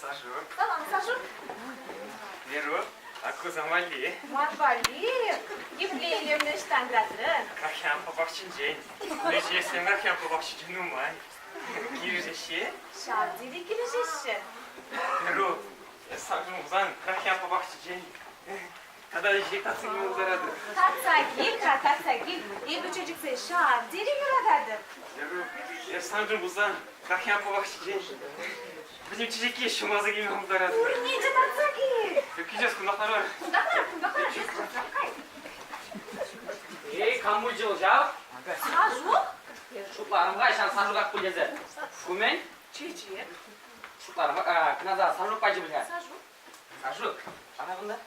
Сашук. Салам, Сашук. Веру, а кусам валли? Ман валли епле илемлӗ ӑҫтан тӑратрӑн? Крахьян папахчинчен. Лешесем Крахьян папахчинчен нумай. Килӗшеҫҫӗ? Ҫав тери килӗшеҫҫӗ. Веру, саншӑн пулсан Крахьян папахчинчен тата ӗҫе татса килме пултаратӑп. Татса кил-ха, татса кил. Эпӗ чечексен ҫав тери юрататӑп. Веру, эп саншӑн пулсан Крахьян папахчинчен Пӗтӗм чечеке ҫумласа килме пултаратӑп. Пурне те татса кил. Килес кунтах ларар. Кунтах лар, кунтах лар, эс кунтах кай. Эй, кам пулчӗ вӑл ҫав? Сажук? Шутларӑм-ха, ҫав Сажуках пуль тесе. Ку мӗн? Чечек. Шутларӑм-ха, кӑна Сажук пачӗ пуль-ха. Сажук. Сажук, ана кунта.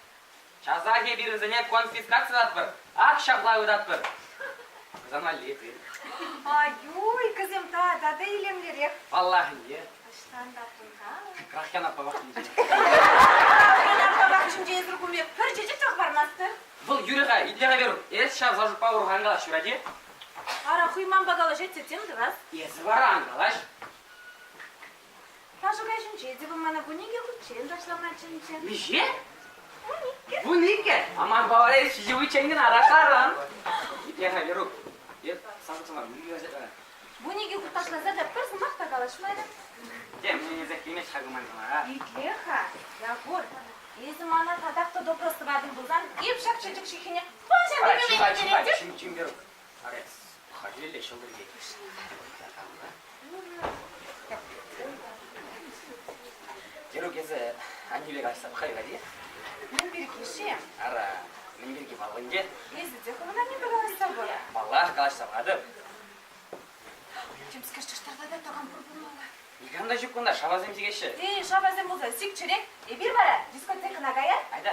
Часах эпир вӗсене конфискацилатпӑр. Ак ҫапла ывӑтатпӑр. Сан валли ты. Ай-уй, кӗсем тата та илемлӗрех. Паллах ӗнтӗ. Ӑҫтан таптӑн-ха? Крахьян аппа пахчинче. Крахьян аппа пахчинче эсир кун пек пӗр чечек те хӑвармастӑр. Вӑл юрӗ-ха, итле-ха, Верук. Эс ҫав Сашукпа урӑх ан калаҫ, юрать-и? Ара, хӑй манпа калаҫать те тем тӑвас. Эсӗ вара ан калаҫ. Ташӑ каҫӗнче те вӑл мана 12 хутчен ташлама чӗнчӗ. Миҫе? 12. 12? А ман вара эс ҫичӗ хутчен кӑна ташларӑн. Итле-ха, Верук, эп сан сӑмах мӗн 12 хут ташласа та пӗр сӑмах та калаҫмарӗ. Тем, ӗненесех килмест-ха ку ман сӑмаха. Итле-ха, Якур, эсӗ мана татах та допрос тӑватӑн пулсан, эп ҫак чечек ҫыххине паҫан Чим, чим, чим, чим, Верук. Ара, халӗ ҫӑлтӑр пек. Верук, эсӗ аннӳпе калаҫса пӑхай-ха-и? Мӗн пирки-ши? Ара, мӗн пирки паллӑ ӗнтӗ. Эсӗ те хӑвӑн аннӳпе калаҫса пӑх. Паллах, калаҫса пӑхатӑп. Темскер чӑштӑртатать такам пур пулмалла. Никам та ҫук кунта, шавасем сикеҫҫӗ. Эй, шавасем пулса сикчӗрех. Эпир вара дискотекӑна каяр. Айта.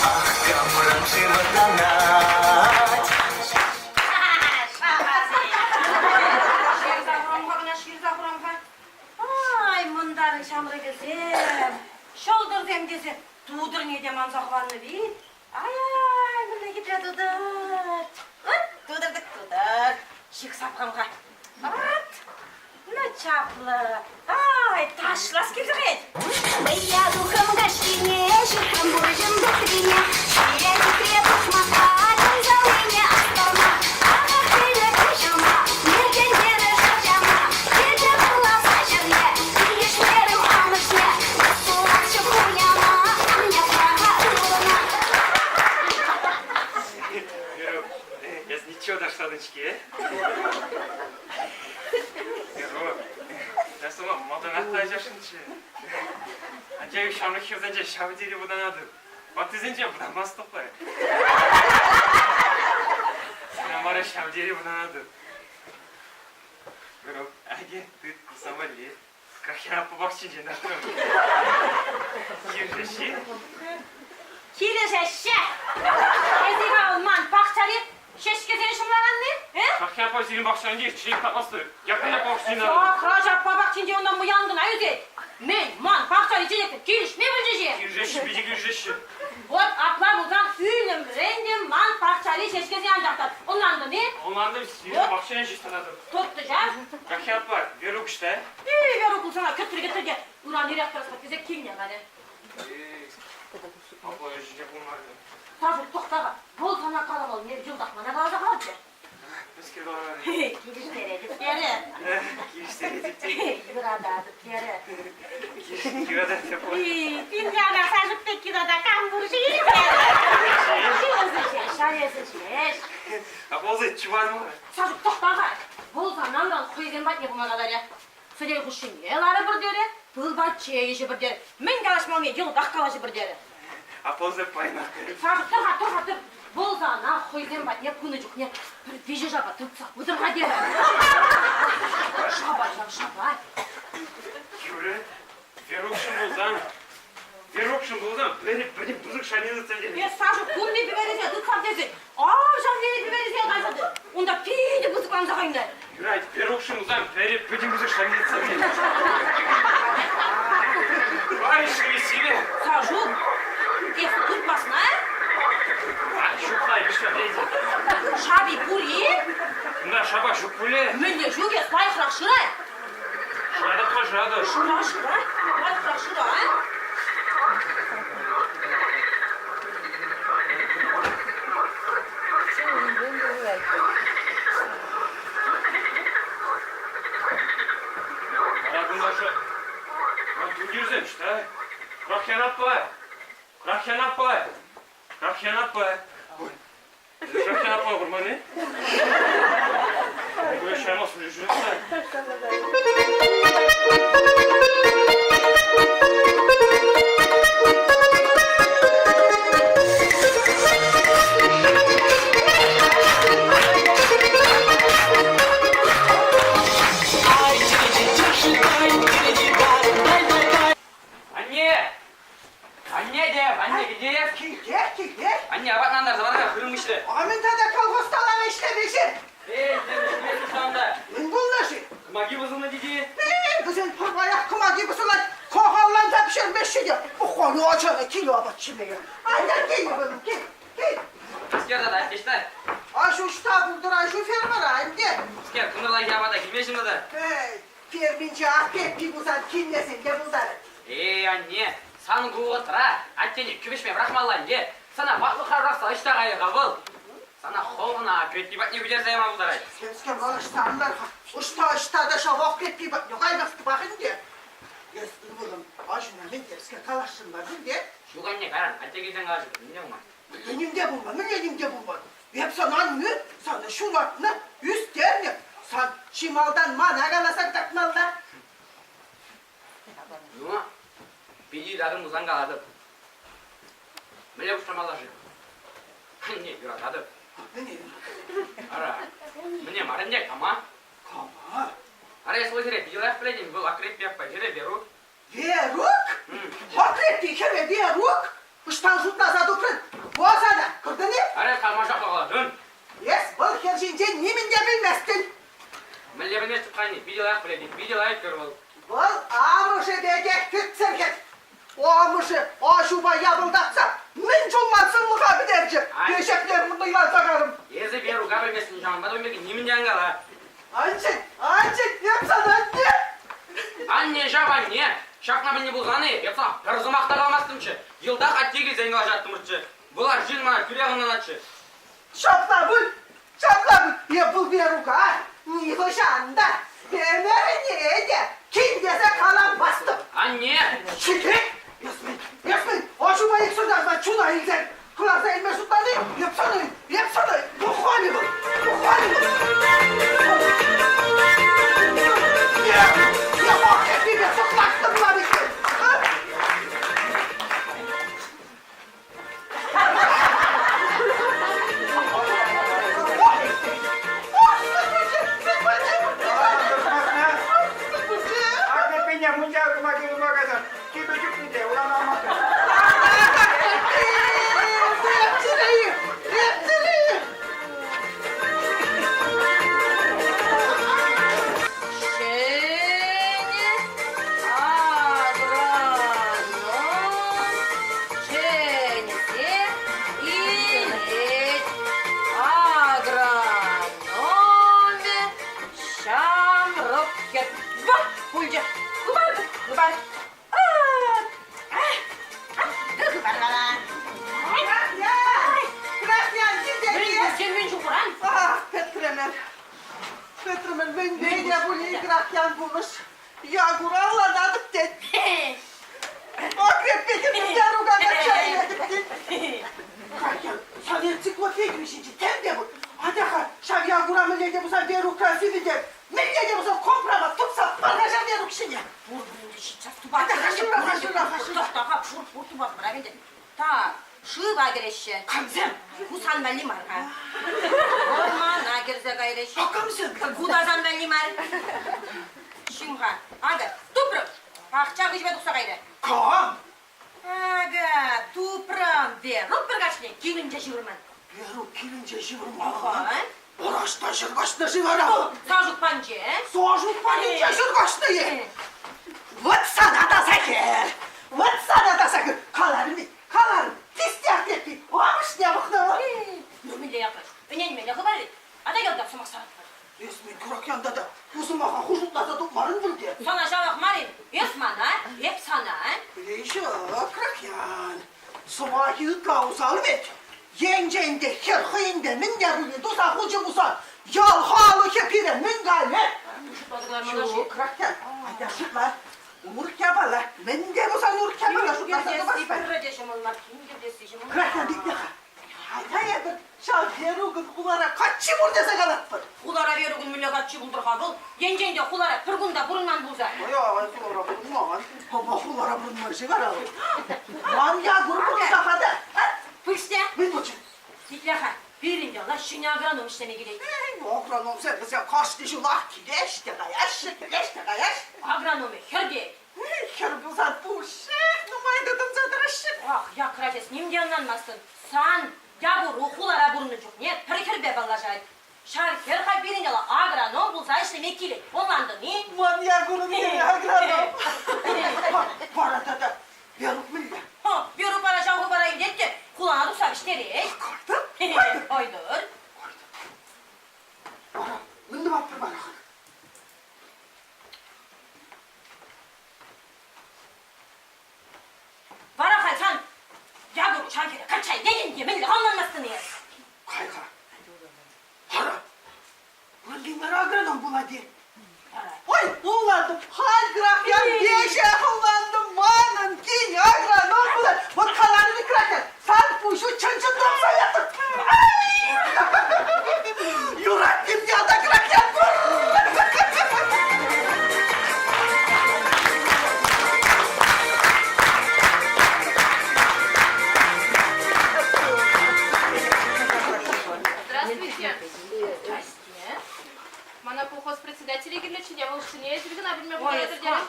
Ах, камран-ши вӑтанать? Ҫырса хурам-ха кӑна, ҫырса хурам-ха. Ай, мӑнтарӑн ҫамрӑкӗсем, ҫӑлтӑрсем тесе тутӑрне те манса хӑварнӑ вит. Ай-ай, мӗнле хитре тутӑр. Ыт, тутӑр-тӑк тутӑр. Ҫыхса пӑхам-ха. Ат, ну чаплӑ. Ай, ташлас килсе каять. Вӑййа тухрӑм каҫхине, ҫыхрӑм пурҫӑн тӑприне, ҫире хитре пусмака, чун астарма, ахах тилӗ пуҫӑма, миртентерӗ шӑрҫама, килте пулас ҫӗрле, килӗшмерӗм амӑшне, пуласчӗ хуняма, ан ывӑлӑма. Верук, эс ничего ташланӑ-ҫке. Верук, эс сана малтанах та ачашӑнччӗ. Анчах ҫамрӑк хӗрсенче ҫав тери вӑтанатӑп. Ваттисенче вӑтанмастӑп та. Сана вара ҫав тери вӑтанатӑп. Верук, аки, тыт курса валли. Кахья папахчинчен татрӑм. Килӗшеҫҫӗ? Килӗшеҫҫӗ! Эсӗ-ха ман пахчари ҫеҫкесене ҫӑмлананни, э? Кахья аппа сирӗн пахчанче чечек татмастӑр. Якка аппа пахчинче Сахра аппа пахчинче унта мӑян кӑна ӳсет. Мӗн, ман пахчари чечексем килӗшме пӗлчӗҫ-и? Килӗшеҫҫӗ, питӗ килӗшеҫҫӗ. Вот апла пулсан ӳлӗмрен те ман пахчари ҫеҫкесене анчах тат. Ӑнлантӑн-и? Ӑнлантӑм, сирӗн пахчана ҫеҫ тататӑп. Тӑттӑ ҫав. Кахья аппа, Верук ӑҫта? Эй, Верук сана кӗтрӗ-кӗтрӗ те ыран ирех тӑрӑшма тесе килнӗ халӗ. Эй, апла ӗҫӗнче пулмарӗ. Сашук, тӑхта-ха, вӑл сана каламаллине йӑлтах мана каласа хӑварчӗ. Мӗскер каларӗ? Килӗштеретӗп терӗ. Килӗштеретӗп те. Юрататӑп терӗ. Юрататӑп. Пиньяна Сашук пекки тата кам пур-ши? Ҫырӑнсӑ ҫеҫ, шаресӗ ҫеҫ. А ползай, чувар мар. Сашук, тӑхта-ха. Вӑл сана ыран хӑйсем патне пыма каларӗ. Сӗтел хушшине ларӑпӑр терӗ, пылпа чей ӗҫӗпӗр терӗ. Мӗн калаҫмаллине йӑлтах калаҫӑпӑр терӗ. А ползай пайнах. Сашук, тӑр-ха, тӑр-ха, тӑр. Вӑл сана хӑйсем патне пынӑ чухне пӗр виҫӗ шапа тытса пытӑр-ха терӗ. Шапа ҫав, шапа. Юрӗ, Верукшӑн пулсан, Верукшӑн пулсан пӗтӗм пысӑк шайне тытса килнӗ. Эс, Саша, кунти пӗвересене тытсам тесен, ав ҫав тери пӗвересене кайса тыт. Унта питӗ пысӑкланса кайнӑ. Юрать, Верукшӑн пулсан пӗри пӗтӗм пысӑк шайне тытса килнӗ. Ай, шевесиле. Сашук, эс туртмасна? Ҫук-ха, виҫҫӗ Шапи пур-и? Кунта шапа ҫук пулӗ. Мӗнле ҫук эс, лайӑхрах шырай. Шыратӑп-ха, шыратӑп. Шыра, шыра. Лайӑхрах шыра. Вара кунта Ман тумтирсем ӑҫта? Крахьян аппа! Крахьян аппа! Крахьян аппа! Крахьян аппа курман-и? Анне! Анне те, анне килте. Килте, килте. Анне апатлантарса пана хырӑм выҫрӗ. А мӗн тата колхоз таланӑ ӗҫлемеҫҫӗ? Эй, ҫавӑнта. Мӗн пулнӑ-ши? Кӑмаки пӑсӑлнӑ тете. Эй, вӗсен пӗрмаях кӑмаки пӑсӑлать. Кохалланса пӗҫермеҫҫӗ те. Уххану ачана киле апат ҫиме. Айта кил, кил, кил. Скер тата, ӑҫта? Аҫу ӑҫта пултӑр, аҫу фермӑра ӗнтӗ. Скер, кӑнтӑрлахи апата килмеҫҫӗ тата. Эй, ферминче ак пепки пулсан килмесен те пултарать. Эй, анне, сан ку вӑхӑтра аттене кӗвӗҫме пӑрахмалла ӗнтӗ. Сана ватлӑхра пӑрахса ӑҫта кайӗ-ха вӑл? Сана хӑвна крепки патне пӗтерсе яма пултарать. Темскер ман ӑҫта антар-ха. Ӑҫта-ӑҫта та ҫавах крепки патне каймастӑпах ӗнтӗ. Эс, ывӑлӑм, аҫуна мӗн темскер каласшӑн мар ӗнтӗ? Ҫук, анне, кайран атте килсен калаҫӑпӑр, мӗнле пулман? Мӗнле ним те пулман, мӗнле ним те пулман? Эп сана аннӳ, сана ҫуратнӑ, ӳстернӗ. Сан чи малтан мана каласа кӑтартмалла. Ну, питӗ ыйтатӑн пулсан калатӑп. Мӗнле пуҫламалла-ши? Анне, юрататӑп. Мӗне Ара, мӗне мар ӗнтӗ, кама? Кама? Ара, эс вӑл хӗре питӗ лайӑх пӗлетӗн, вӑл Акреппи аппа хӗрӗ Верук. Верук? Акреппи хӗрӗ Верук? Ӑҫтан шутласа тупрӑн? Во сана, куртӑн-и? Ара, кама ҫапла калатӑн? Эс вӑл хӗр ҫинчен нимӗн те пӗлместӗн. Мӗнле пӗлместӗп-ха, анне, питӗ лайӑх пӗлетӗн, питӗ лайӑх хӗр вӑл. Вӑл амӑшӗ пекех пӳтсӗр-хӗр. Амӑшӗ аҫупа япӑлтатса мӗн чулман сывлӑха пӗтерчӗ. Пешеклер мӑйланса карӑм. Эсӗ Верука пӗлместӗн, ҫавӑнпа та ун пирки нимӗн те ан кала. Анчӑк, анчӑк, эп сана анне. Анне ҫав анне. Ҫакна пӗлнӗ пулсан-и, эп сана пӗр сӑмах та каламастӑмччӗ. Йӑлтах атте килсен калаҫаттӑмӑрччӗ. Вӑл арҫын мана тӳрех ӑнланатчӗ. Ҫапла пуль, ҫапла пуль. Эп вӑл Верука нихӑҫан та ӗмӗрне те кин тесе каламастӑп. Анне! Ҫитет! Эс мӗн, эс мӗн, аҫупа иксӗр чуна илсен кӑларса илме шутлани, эп сана, эп сана, тухали вӑл, тухали вӑл. Я, я хоккейпе сӑхлаттӑм мар иккен. Акӑ мунча кӑмаки тума кайсан типӗ чупнӑ те урама аматрӗ. Ҫӗнӗ агроном чӗнсе илет. Агрономӗ ҫамрӑк хӗр. Вӑт пулчӗ. Хыпар, хыпар. Хыпар вара. Мӗн ҫухран? Ах, Петрӗмӗр. Петрӗмӗр, мӗнпе те пулин Крахьян пулӑш. Якура ӑнланатӑп тет. Окреппе Ярука качча илетӗп тет. Крахьян, сан энциклопедири ҫинче тем те пур. Атя-ха, ҫав Якура мӗнле те пулсан Верукран сивӗтер. Мӗнле те пулсан компромат тупса пар-ха ҫав Верук ҫине. Пур, пур, сейчас тупатӑп. Атя-ха, шыра-ха, шыра-ха, шыра. Тӑхта-ха, пур, пур тупатпӑр, ӗнтӗ. Так, шыва кӗреҫҫӗ. Камсем? Ку сан валли мар-ха. Вӑрмана кӗрсе кайрӗҫ. А камсем? Ку та сан валли мар. Чим-ха, акӑ, тупрӑм. Пахча хыҫӗпе тухса кайрӗ. Кам? Акӑ, тупрӑм. Верук пӗр каҫне килӗнче ҫывӑрман. Верук килӗнче ҫывӑрман? Ӑраҫта ҫӗр каҫнӑ-ши вара? Сашук панче. Сашук панӗнче ҫӗр каҫнӑ-и? Вот сана та сахер! Вот сана та сахер! Каларӑм-и? Каларӑм, пистях теппи, амӑшне пӑхнӑ. Ну, мӗнле ятлаҫ? Ӗненмелле хыпар вӗт. Ата ялта сӑмах саратпӑр. Эс мӗн курак янта та? Ку сӑмаха ху шутласа тупмарӑн пуль те. Сана ҫавах мар-и? Эс мана, эп сана. Ҫук, Крахьян, сӑмахӗ ытла усал вӗт. Енчен те хӗр хӑйӗнпе мӗн те пулин туса хучӗ пулсан, ял халӑхӗ пире мӗн калӗ? Ҫук, Крахьян, атя шутла. Урӑх япала. Мӗн те пулсан урӑх япала шутласа тупас. Пӗрре те ҫӑмӑл мар, кин кӗртесси ҫӑмӑл мар. Крахьян тетне-ха. Айта эпир ҫав Верукӑн хулара каччи пур тесе калатпӑр. Хулара Верукӑн мӗнле каччи пултӑр-ха вӑл? Енчен те хулара пӗр кун та пурӑнман пулсан. Ой, хулара пурӑнман. Апа хулара пурӑнман-ши вара вӑл? Ман Якур пурӑнса-ха та. Пуҫне. Мӗн пулчӗ? Итле-ха, пирӗн яла ҫӗнӗ агроном ӗҫлеме килет. Эй, агрономсем вӗсем кашни ҫулах килеҫ те каяҫҫӗ, килеҫ те каяҫҫӗ. Агрономӗ хӗр те. Хӗр пулсан пушшех нумай тытӑнса тӑраҫҫӗ. Ах, якра эс ним те ӑнланмастӑн. Сан Якуру хулара пурӑннӑ чухне пӗр хӗрпе паллашать. Ҫав хӗр халь пирӗн яла агроном пулса ӗҫлеме килет. Ӑнлантӑн-и? Ман Якурӑн хӗрӗ агроном. Вара тата Верук мӗнле? Верук вара ҫав хыпара илтет те хулана тухса вӗҫтерет. Кайтӑр? Кайтӑр. Вара мӗн тӑватпӑр вара? Вара халь сан Якур ҫав хӗре качча илетӗн те мӗнле ӑнланмастӑн эс? Кай-ха. Ара, Владимир агроном пулать-и? Ой, ӑнлантӑм. Халь граф веҫех ӑнлантӑм. Манӑн кин агроном пулать. Вот каларӑн Кракер, сан пуҫу чӑн-чӑн тухса ятӑр. Юрать ята Кракер пур. Здравствуйте. Здрасте. Мана колхоз председателӗ кирлӗччӗ те, вӑл ҫӗнӗ эсир кӑна пӗлме пултаратӑр терӗм.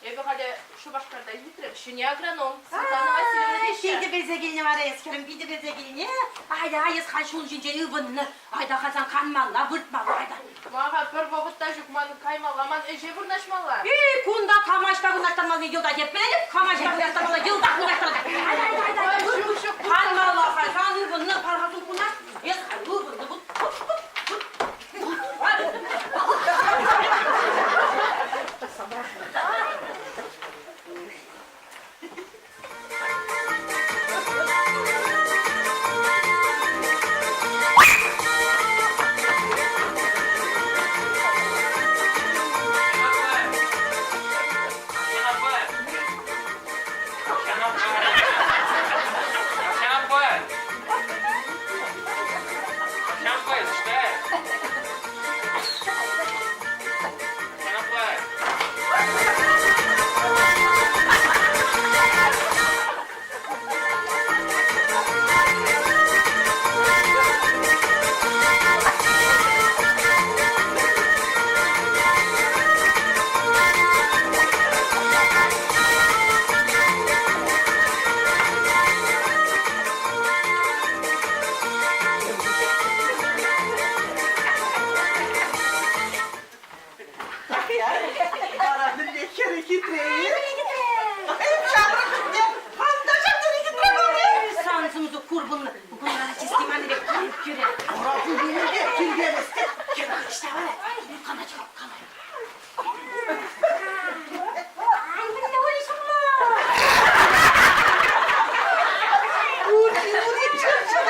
Эпӗ халӗ Шупашкарта ҫитрӗм. Ҫӗнӗ агроном Светлана Васильевна теҫҫӗ. Питӗ пӗлсе килнӗ вара эс, хӗрӗм, питӗ пӗлсе килнӗ. Айта, эс халь ҫул ҫинчен ывӑннӑ. Айта, хасан канмалла, выртмалла, айта. Мага пӗр вӑхӑт та ҫук, ман каймалла, ман ӗҫе вырнаҫмалла. Эй, кунта кама ӑҫта вырнаҫтармалли йӑлтах эп пӗлетӗп, кама ӑҫта вырнаҫтармалла йӑлтах вырнаҫтармалла. Айта, айта, айта, айта. Ҫук, ҫук. Канмалла халь, ывӑннӑ, тархасӑн куна. Эс халь ывӑннӑ, вот, вот, вот, вот. Вара мӗнле хӗрӗ хитре-и? Ҫамрӑк чухне хам та ҫав тери хитре пулнӑ. Сан сӑмсу курпунлӑ. Кунран чисти ман пек кӳрӗ. Вара пулнине те тиркеместӗп. Ӑҫта вара? Кана чуп, кана. Ай, мӗнле ури ҫумла? Ури, ури, чӑн-чӑн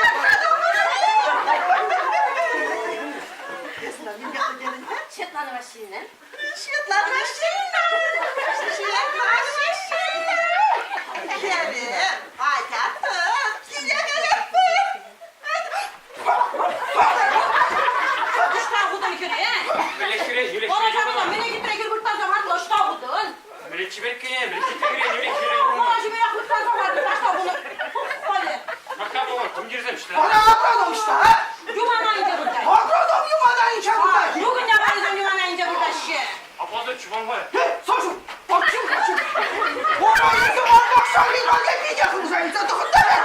Светлана Васильевна. Светлана Васильевна! Светлана Васильевна! Хӗрӗм, атя тӑр, киле каятпӑр. Ӑҫта хутӑн хӗре? Мӗнле хӗре, юле Вара хӗре ҫавна мӗне хитре хӗр вырттарса хӑварнӑ, ӑҫта хутӑн? Мӗнле чиперккене, мӗнле хитре хӗре, юле хӗре Вара чиперех вырттарса хӑварнӑ, таҫта хунӑ. Халӗ. Мака пулӑр, тумтирсем ӑҫта? Вара агроном ӑҫта? Юман айӗнче выртать. Агроном юман айӗнче выртать. Югӑн япалисем юман айӗнче выртаҫҫӗ. Апла та чупан-ха. Эй, Сашу, патшин, патшин. Вара эсӗ ман пахчари валли питӗ хывса илсе тӑхӑнтарать.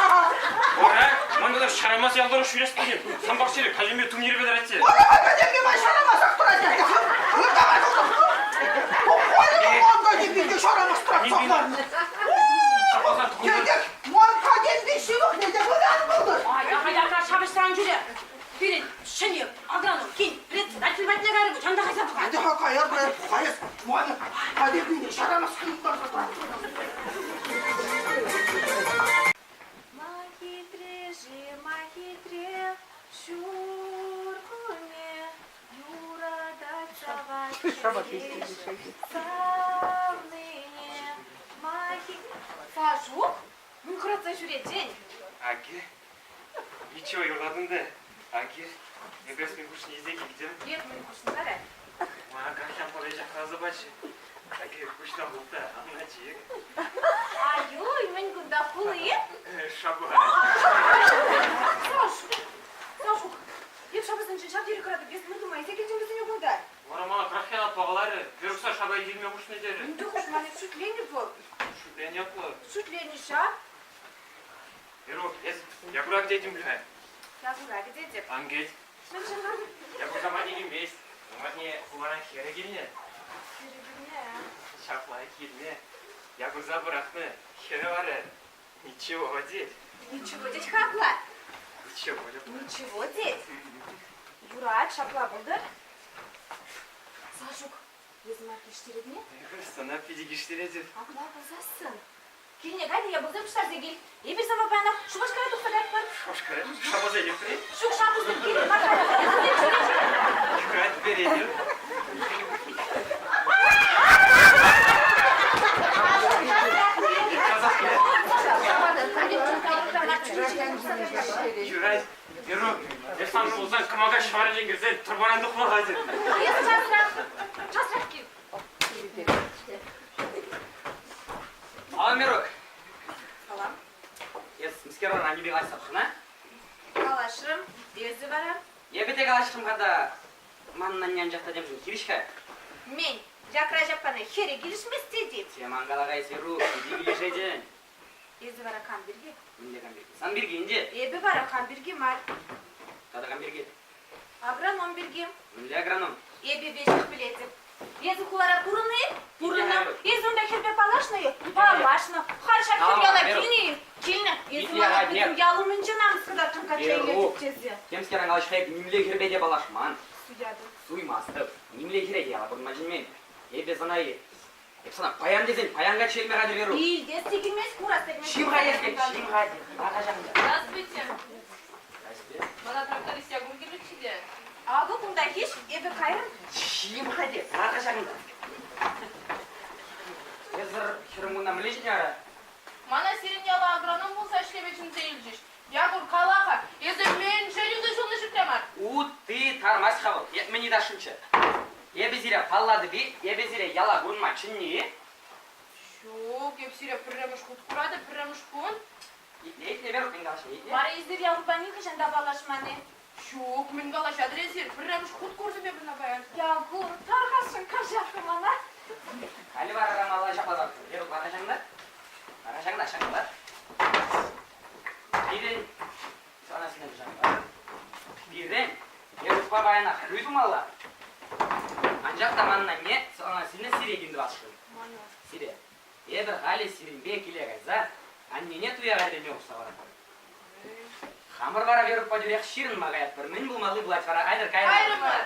Вара, ман тата ҫарамас ял тӑрӑх ҫӳрес килет. Сан пахчире калемпе тумтирпе тӑрать те. Вара пӗтӗмпе ман ҫарамасах тӑрать. Давай, ҫарамас тӑрать сахларнӑ. Тетек, ман кадемпе ҫывӑхне те пыран пултӑр. Ай, яка-яка ҫапӑҫсан ҫӳре. Пирӗн ҫӗнӗ агроном кин председатель. Председатель патне кайрӑм, чан та кайса тухать. Атя-ха каяр, каяр, каяс. Мана калернине шарамас хӑйӑнтарса тӑрать. Ма хитре-ши, ма хитре ҫуркунне юратать савать савнине. Ма Сашук, мӗн хӑратса ҫӳретӗн? Аки, ничего юрлатӑн та. Аки, эпӗ мӗн хушнине илсе килтӗм. Эп мӗн хушнӑ вара? Мана кахҫан пӑрӑҫа каласа пачӗ. Аки, куҫна хупта, анна чик. Ай-уй, мӗн кунта хули? Шапа. Сашук, Сашук, эп шапасенчен ҫав тери хӑратӑп. Эс мӗн тума илсе килтӗн вӗсене кунта? Вара мана Крахьяна пагаларӗ, Верукса шапа илме хушнӑ терӗ. Мӗн те хушман, эп шӳтленӗ вӑл. Шӳтленӗ апла. Шӳтленӗ ҫав. Верук, эс Якура кӗтетӗн-ха. Якура кӗтетӗп. Ан кӗт. Мӗншӗн-ха? Якур патне килмест. Ун патне хуларан хӗрӗ килнӗ. Хӗрӗ килнӗ. Ҫапла килнӗ. Якурса пӑрахнӑ. Хӗрӗ вара ничего тет. Ничего тет хакла. Ничего тет. Ничего тет. Юрать, ҫапла пултӑр. Сашук, эсӗ мар килӗштеретне? Сана питӗ килӗштеретӗп. Апла пулсассӑн. Килне кайнӑ япӑхсем пуҫтарса кил. Эпир сана паянах Шупашкара тухса каятпӑр. Шупашкара? Шапаса илӗпри? Ҫук, шапусем килнӗ. Юрать перетӗп. Юрать. Верук, эс сан пулсан кӑмака ҫӑварӗнчен кӗрсен тӑрпаран тухма хатӗр. Эс часрах, часрах кил. Салам, Верук. Салам. Эс мӗскер вара аннепе калаҫса пӑхнӑ? Калаҫрӑм. Эсӗ вара? Эпӗ те калаҫрӑм-ха та, манӑн анне анчах та темшӗн хирӗҫ-ха. Мӗн, Якра ҫаппана хӗрӗ килӗшмест тет-и? Тем ан кала-ха эс, Верук, питӗ килӗшетӗн. Эсӗ вара кам пирки? Мӗнле кам пирки? Сан пирки ӗнтӗ. Эпӗ вара хам пирки мар. Тата кам пирки? Агроном пирки. Мӗнле агроном? Эпӗ веҫех пӗлетӗп. Эсӗ хулара пурӑннӑ-и? Пурӑннӑ. Эсӗ унта хӗрпе паллашнӑ-и? Паллашнӑ. Халь ҫак хӗр яла килнӗ-и? Килнӗ. Эсӗ мана пӗтӗм ял умӗнче намӑс кӑтартрӑн качча илетӗп тесе. Темскер калаҫса эп нимле хӗрпе те паллашман. Суятӑн. Суймастӑп. Нимле хӗре те яла пурӑнма чӗнмен. Эпӗ сана Эп сана паян тесен паян качча илме хатӗр Верук. Илтес те килмест, курас та килмест. Ҫим-ха эс, ҫим-ха. Здравствуйте. Здрасте. Мана тракторист Якур кирлӗччӗ те. Акӑ кунта хӗҫ, эпӗ кайрӑм. Ҫим-ха те, лар-ха ҫакӑнта. Эсӗр хӗрӗм кунта мӗнле ҫитнӗ вара? Мана сирӗн яла агроном пулса ӗҫлеме чӗнсе илчӗҫ. Якур, кала-ха, эсӗ мӗншӗн утӑ ҫулнӑ ҫӗртре мар? Утти тармасть-ха вӑл, эп мӗн ыйтасшӑнччӗ. Эпӗ сире паллатӑп-и? Эпӗ сире яла курӑнма чӗннӗ-и? Ҫук, эп сире пӗрремӗш хут куратӑп, пӗрремӗш кун. Итле, итле, Верук, мӗн калаҫни, итле. Вара эсир Якурпа нихӑҫан та паллашман-и? Ҫук, мӗн калаҫатӑр эсир? Пӗрремӗш хут куртӑм эп ӑна паян. Якур, тархасшӑн каҫар-ха мана. Халӗ вара рамалла ҫапла лартӑр. Верук, лар ҫакӑнта. Лар ҫакӑнта, ҫакӑнта. Пирӗн сана сӗнетӗп ҫакӑнта. Пирӗн Верукпа паянах туй тумалла. Анчах та манӑн анне сана сӗннӗ сире кин тӑвасшӑн. Сире. Эпӗ халӗ сирӗнпе киле кайса аннене туя хатӗрлеме хушса паратпӑр. Хамӑр вара Верукпа тӳрех ҫырӑнма каятпӑр. Мӗн пулмалли пулать вара, айтӑр кайрӑмӑр. Кайрӑмӑр.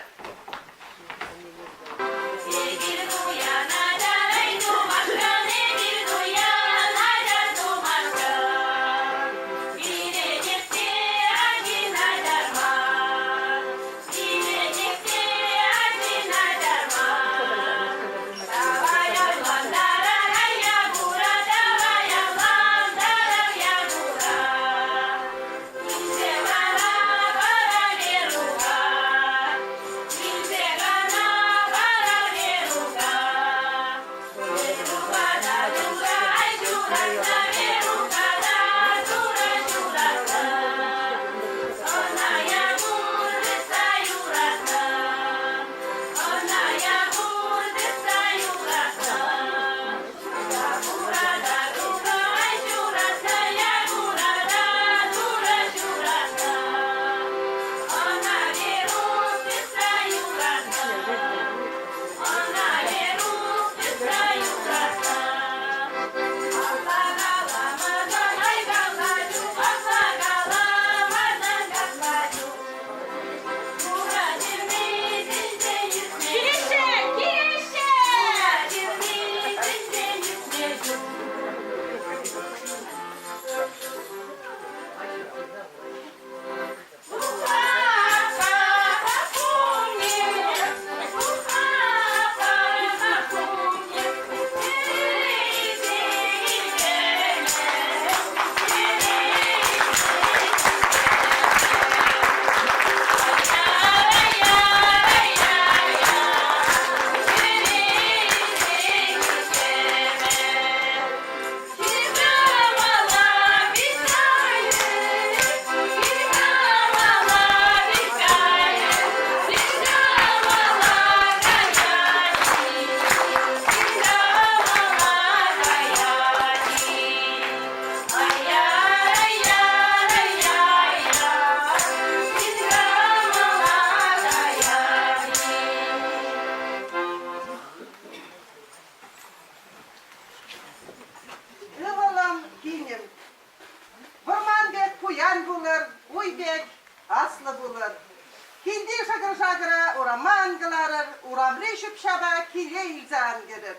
ан кӑларӑр, урамри ҫӳп-ҫапа киле илсе ан кӗрӗр.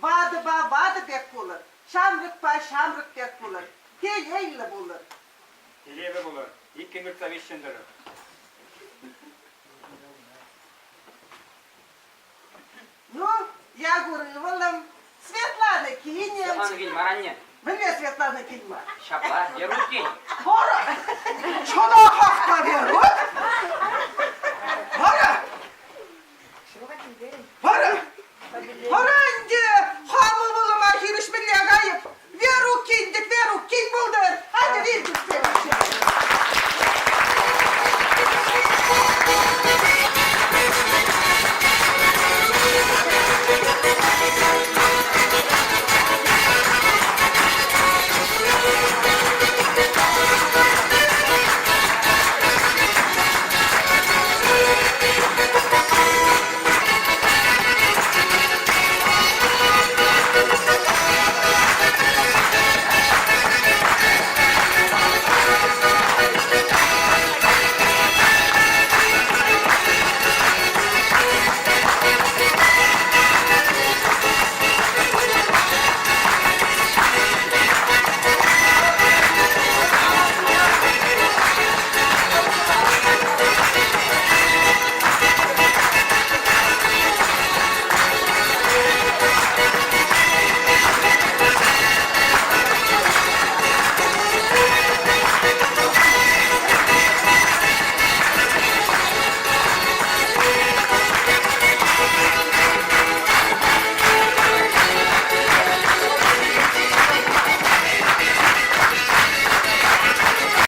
Ватӑпа ватӑ пек пулӑр, ҫамрӑкпа ҫамрӑк пек пулӑр, телейлӗ пулӑр. Телейлӗ пулӑр, иккӗн выртса виҫҫӗн тӑрӑр. Ну, Якур ывӑлӑм, Светлана кинӗм. Светлана кин мар анне. Мӗнле Светлана кин мар? Ҫапла, Верук кин. Вора! Чӑнахах та Верук?